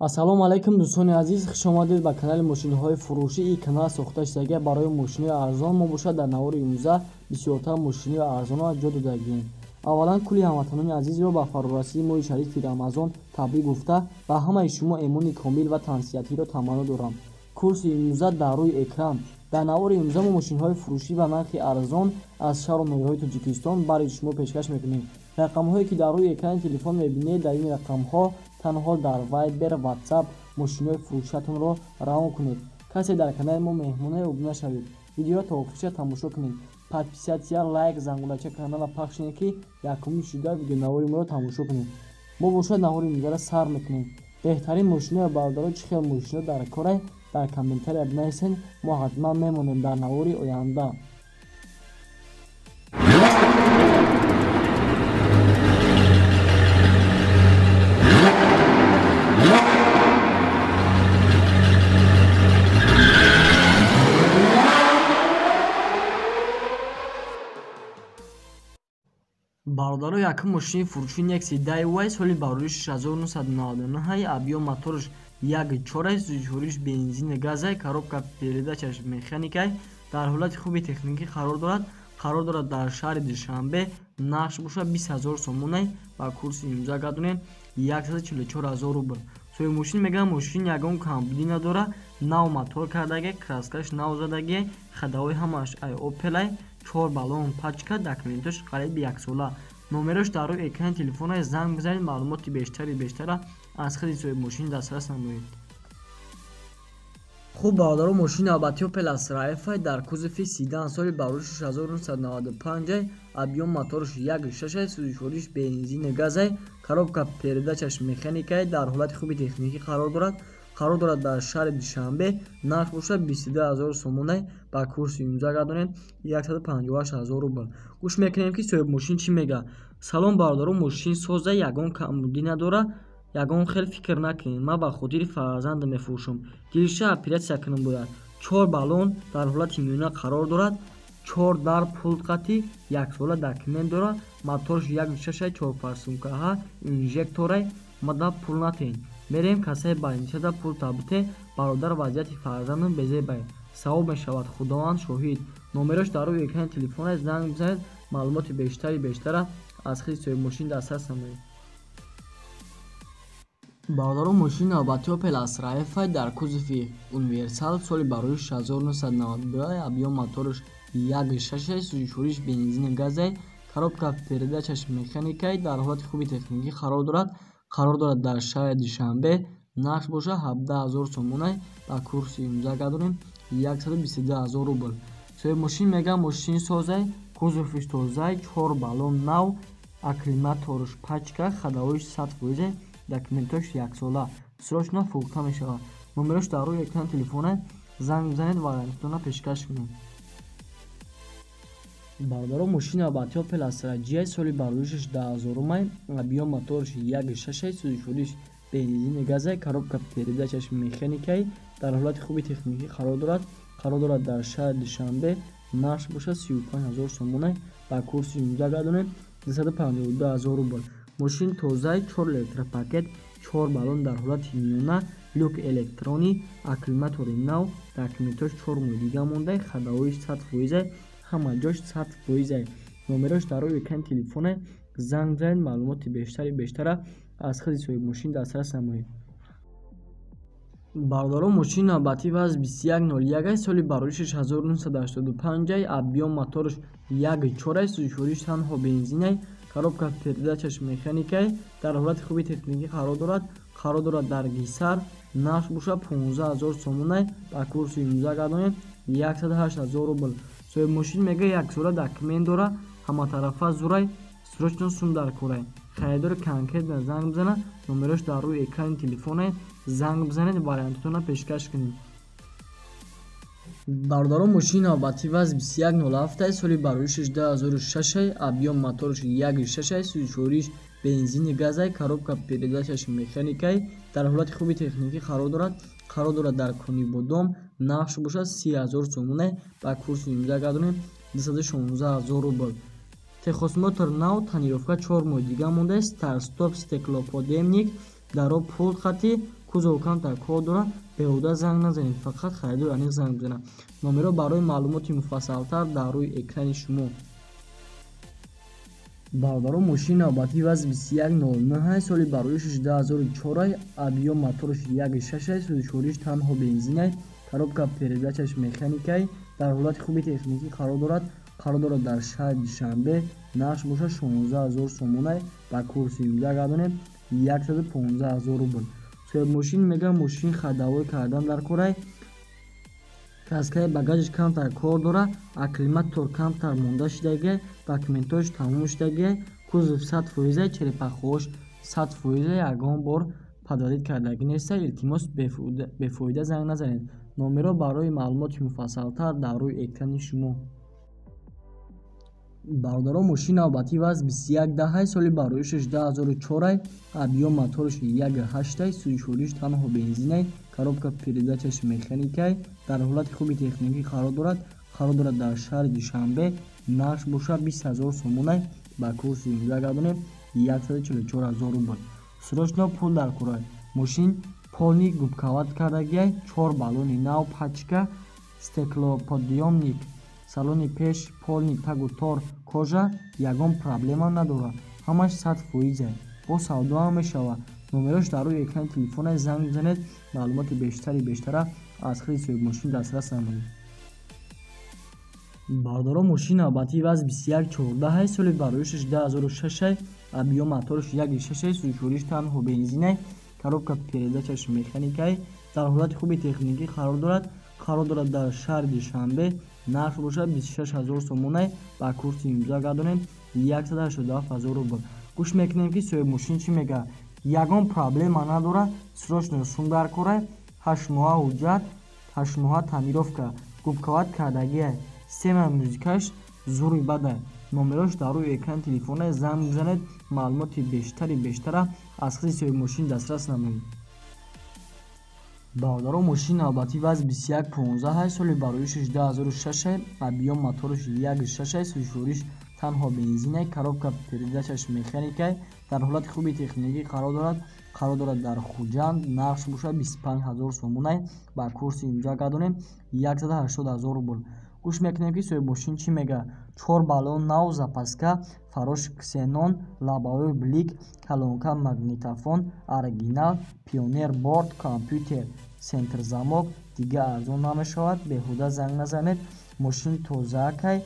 Ассалому алайкум дӯстони азиз, хуш омадед ба канали мошинҳои фурӯшӣ. Ин канал сохта шудагӣ барои мошинҳои арзон. Мо бошад дар навори имрӯза бисёртар мошинҳои арзонро ҷо додагием. Аввалан кулли ҳамватанони азизро ба фарорасии моҳи шарифи Рамазон табрик гуфта, ба ҳамаи шумо эмони комил ва тансиҳатиро таманно дорам. Курси имрӯза дар рӯи экран. Дар навори имрӯза мо мошинҳои фурӯшӣ ба нархи арзон аз шаҳру ноҳияҳои Тоҷикистон барои шумо пешкаш мекунем. Рақамҳое ки дар рӯи экрани телефон мебинед, дар ин рақамҳо танҳо дар Viber, WhatsApp мошинҳои фурӯшиатонро равон кунед. Касе дар канали мо меҳмоне обуна шавед. Видеоро то охирша тамошо кунед. Подписаться, лайк, зангулача каналро пахш кунед, ки якумин шуда видеонавори моро тамошо кунед. Мо бошад навори имрӯзаро сар мекунем. Беҳтарин мошинҳои бародаро чӣ хел мошинҳо дар корай дар комментария бинависед, мо ҳатман мемонем дар навори оянда. Бародаро, якум мошини фурӯши Nexia Daewoo соли барориши 1999, объём моторш 1.4, сӯзишвориш бензин газай, коробка передачаш механикай, дар ҳолати хуби техникӣ қарор дорад. Қарор дорад дар шаҳри Душанбе. Нархш бошад 20 000 сомонай, ба курси имрӯза гардонем 144 000 рубл. Соҳиби мошин мегӯяд, мошин ягон камбудӣ надорад, нав мотор кардаги, краскаш нав задаги, ходовой ҳамааш ай Опелай, 4 баллон пачка, документош қариби яксола. Номерош дар рӯи экрани телефона, занг бизанед, маълумоти бештари аз худи соҳиби мошин дастрас намоед. Хуб бародаро, мошини навбатӣ Opel Astra F дар кузови седан соли барориши 1995, объём моторш 1.6, сӯзишвориш бензин газай, коробка передачаш механикай, дар ҳолати хуби техникӣ қарор дорад. Қарор дорад дар шаҳри Душанбе. Нарх бошад 22 000 сомонай, ба курси имрӯза гардонем 158 000 рубл. Гӯш мекунем, ки соҳиби мошин чӣ мегӯяд. Салом бародаро, мошин соза, ягон камбудӣ надорад, ягон хел фикр накунед, ман ба хотири фарзандам мефурӯшам. Дилша оператсия кунам бояд. 4 баллон дар ҳолати миёна қарор дорад, 4 дар пулт қатӣ, яксола документ дорад, моторш 1.6, 4 фарсункаҳа, инжекторай, мада пул натен. Мерем кассаи больницада пул табите, бародар, вазъияти фарзандам безебай. Савоб мешавад, Худованд шоҳид. Номерош дар рӯи экрани телефона, занг бизанед, маълумоти бештара аз худи соҳиби мошин дастрас намоед. Бародаро, мошини навбатӣ Opel Astra F дар кузови универсал соли барориши 1992, объём моторш 1.6, сӯзишвориш бензин газай, коробка передачаш механикай, дар ҳолати хуби техникӣ қарор дорад. Қарор дорад дар шаҳри Душанбе. Нарх бошад 17 000 сомонай, ба курси имрӯза гардонем 122 000 рубл. Соҳиби мошин мегӯяд, мошин созай, кузовиш тозай, 4 баллон нав, акклиматорш пачка, ходовойш 100%, документош яксола, срочно фурӯхта мешавад. Номерош дар рӯи экрани телефона, занг бизанед, вариантона пешкаш кунем. Бародаро, мошини навбатӣ Opel Astra G соли бароришаш 2000, объём моторш 1.6, сӯзишвориш бензин газай, коробка передачаш механикай, дар ҳолати хуби техникӣ қарор дорад. Қарор дорад дар шаҳри Душанбе. Нархш бошад 35 000 сомонай, ба курси имрӯза гардонем 252 000 рубл. Мошин тозай, 4 электропакет, 4 баллон дар ҳолати миёна, люк электронӣ, акклиматори нав, документош 4 моҳи дига мондай, ходовойш 100%, ҳама ҷош 100%. Номерош дар рӯи экрани телефона, занг бизанед, маълумоти бештара аз худи соҳиби мошин дастрас намоед. Бародаро, мошини навбатӣ ВАЗ 2101 соли бароришаш 1985, объём моторш 1.4, сӯзишвориш танҳо бензинай, коробка передачаш механикай, дар ҳолати хуби техникӣ қарор дорад. Қарор дорад дар Гисар. Нарх бошад 15 000 сомонай, ба курси имрӯза гардонем 108 000 рубл. Соҳиби мошин мегӯяд, яксола документ дорад, ҳаматарафа зурай, срочно сум дар корай. Харидори конкретно занг бизанад, номерош дар рӯи экрани телефона, занг бизанед, вариантотонро пешкаш кунед. Бародаро, мошини навбатӣ ВАЗ 2107 соли бароришаш 2006, объём моторш 1.6, сӯзишвориш бензини газай, коробка передачаш механикай, дар ҳолати хуби техникӣ қарор дорад. Қарор дорад дар Конибодом. Нархш бошад 30 000 сомонай, ба курси имрӯза гардонем 216 000 рубл. Техосмотр нав, тонировка 4 моҳи дига мондааст, старт-стоп, стеклоподъёмник, даро пулт хати, Кузов камтар кор дорад, беҳуда занг назанед, фақат харидор аниқ занг бизанад. Номерҳо барои маълумоти муфассалтар дар рӯи экрани шумо. Бародарон, мошини навбатӣ ВАЗ 2109, соли бароишаш 2004, объём мотораш 1.6, сӯзишвориш танҳо бензинай, коробка передачаш механикай, дар ҳолати хуби техникӣ қарор дорад. Қарор дорад дар шаҳри Душанбе, нарх бошад 16 000 сомонай, ба курси имрӯза гардонем 115 000 рубл. Соҳибмошин мегӯяд, мошин ходовой кардан дар корай, краскаи багажаш камтар кор дорад, акклиматор камтар монда шудагиай, документҳояш тамом шудагиай, кузов 100%, черепахаҳош 100%, ягон бор подводить кардагӣ нестай. Илтимос, бефоида занг назанед. Номерҳо барои маълумоти муфассалтар дар рӯи экрани шумо. Бародарон, мошини навбатӣ ВАЗ 2110, соли бароишаш 2004, объём мотораш 1.8, сӯзишвориш танҳо бензинай, коробка передачаш механикай, дар ҳолати хуби техникӣ қарор дорад. Қарор дорад дар шаҳри Душанбе, нарх бошад 20 000 сомонай, ба курси имрӯза гардонем 144 000 рубл. Срочно пул дар корай. Мошин полный губковать кардагиай, чор баллони нав, пачка, стеклоподъёмник, салони пеш полный тагу тор кожа, ягон проблема надорад, ҳамаш 100%. Бо савдо ҳам мешавад. Номерош дар рӯи экрани телефона, занг бизанед, маълумоти бештари бештара аз худи соҳибмошин дастрас намоед. Бародарон, мошини навбатӣ ВАЗ 2114, соли бароишаш 2006, объём мотораш 1.6, сӯзишвориш танҳо бензинай, коробка передачаш механикай, дар ҳолати хуби техникӣ қарор дорад. Қарор дорад дар шаҳри Душанбе, нарх бошад 26 000 сомонай, ба курси имрӯза гардонем 187 000 рубл. Гӯш мекунем, ки соҳибмошин чӣ мегӯяд. Ягон проблема надорад, срочно сум дар корай, 8 моҳа ҳуҷҷат, 8 моҳа тонировка, губковать кардагиай, системаи музикаш зури бадай. Номерош дар рӯи экрани телефона, занг бизанед, маълумоти бештари бештара аз худи соҳибмошин дастрас намоед. Бародарон, мошини навбатӣ ВАЗ 2115, соли бароишаш 2006, объём мотораш 1.6, сӯзишвориш танҳо бензинай, коробка передачаш механикай, дар ҳолати хуби техникӣ қарор дорад. Қарор дорад дар Хуҷанд, нархш бошад 25 000 сомонай, ба курси имрӯза гардонем 180 000 рубл. Гӯш мекунем, ки соҳибмошин чӣ мегӯяд. Чор баллон нав, запаска, фарош ксенон, лобовой блик, колонка магнитофон оригинал, пионер борт, компютер, центр замок, дига арзон намешавад, беҳуда занг назанед. Мошин тозаакай,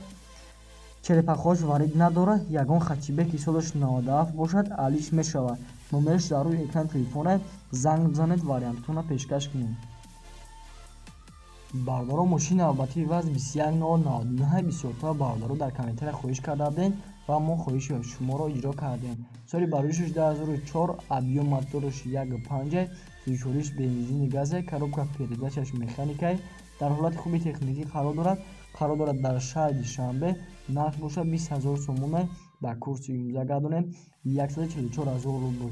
черепахош варид надорад, ягон хачибеки солаш 97 бошад, алиш мешавад. Номераш дар рӯи экрани телефона, занг бизанед, вариантатонро пешкаш кунем. Бародарон, мошини навбатии ВАЗ 21099, бисёртар бародаро дар комментария хоҳиш карда будем ва мо хоҳиши шуморо иҷро кардем. Соли бароишаш 2004, объём мотораш 1.5, сӯзишвориш бензини газай, коробка передачаш механикай, дар ҳолати хуби техникӣ қарор дорад. Қарор дорад дар шаҳри Душанбе, нарх бошад 20 000 сомонай, ба курси имрӯза гардонем 144 000 рубл.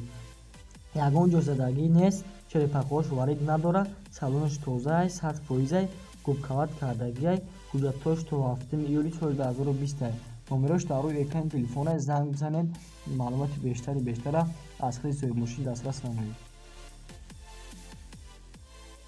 Ягон ҷо задагӣ нест, черепахаҳош варид надорад, салонаш тозаай, 100%, губковать кардагиай, ҳуҷҷатҳош то 7 июли соли 2020. Номерош дар рӯи экрани телефона, занг бизанед, маълумоти бештари бештара аз худи соҳибмошин дастрас намоед.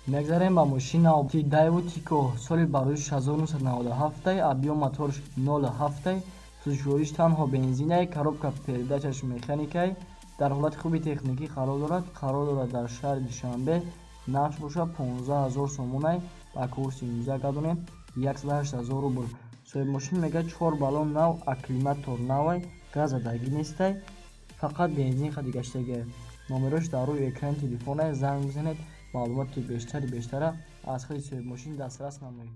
Мегзарем ба мошини навбатии Дайву Тико, соли бароишаш 1997, объём мотораш 0.7, сӯзишвориш танҳо бензинай, коробка передачаш механикай, дар ҳолати хуби техникӣ қарор дорад. Қарор дорад дар шаҳри Душанбе, нарх бошад 15 000 сомонай, ба курси имрӯза гардонем 108 000 рубл. Соҳибмошин мегӯяд, чор баллон нав, акклиматор навай, газ задагӣ нестай, фақат бензин хади гаштагиай. Номерош дар рӯи экрани телефона, занг бизанед, маълумоти бештари бештара аз худи соҳибмошин дастрас намоед.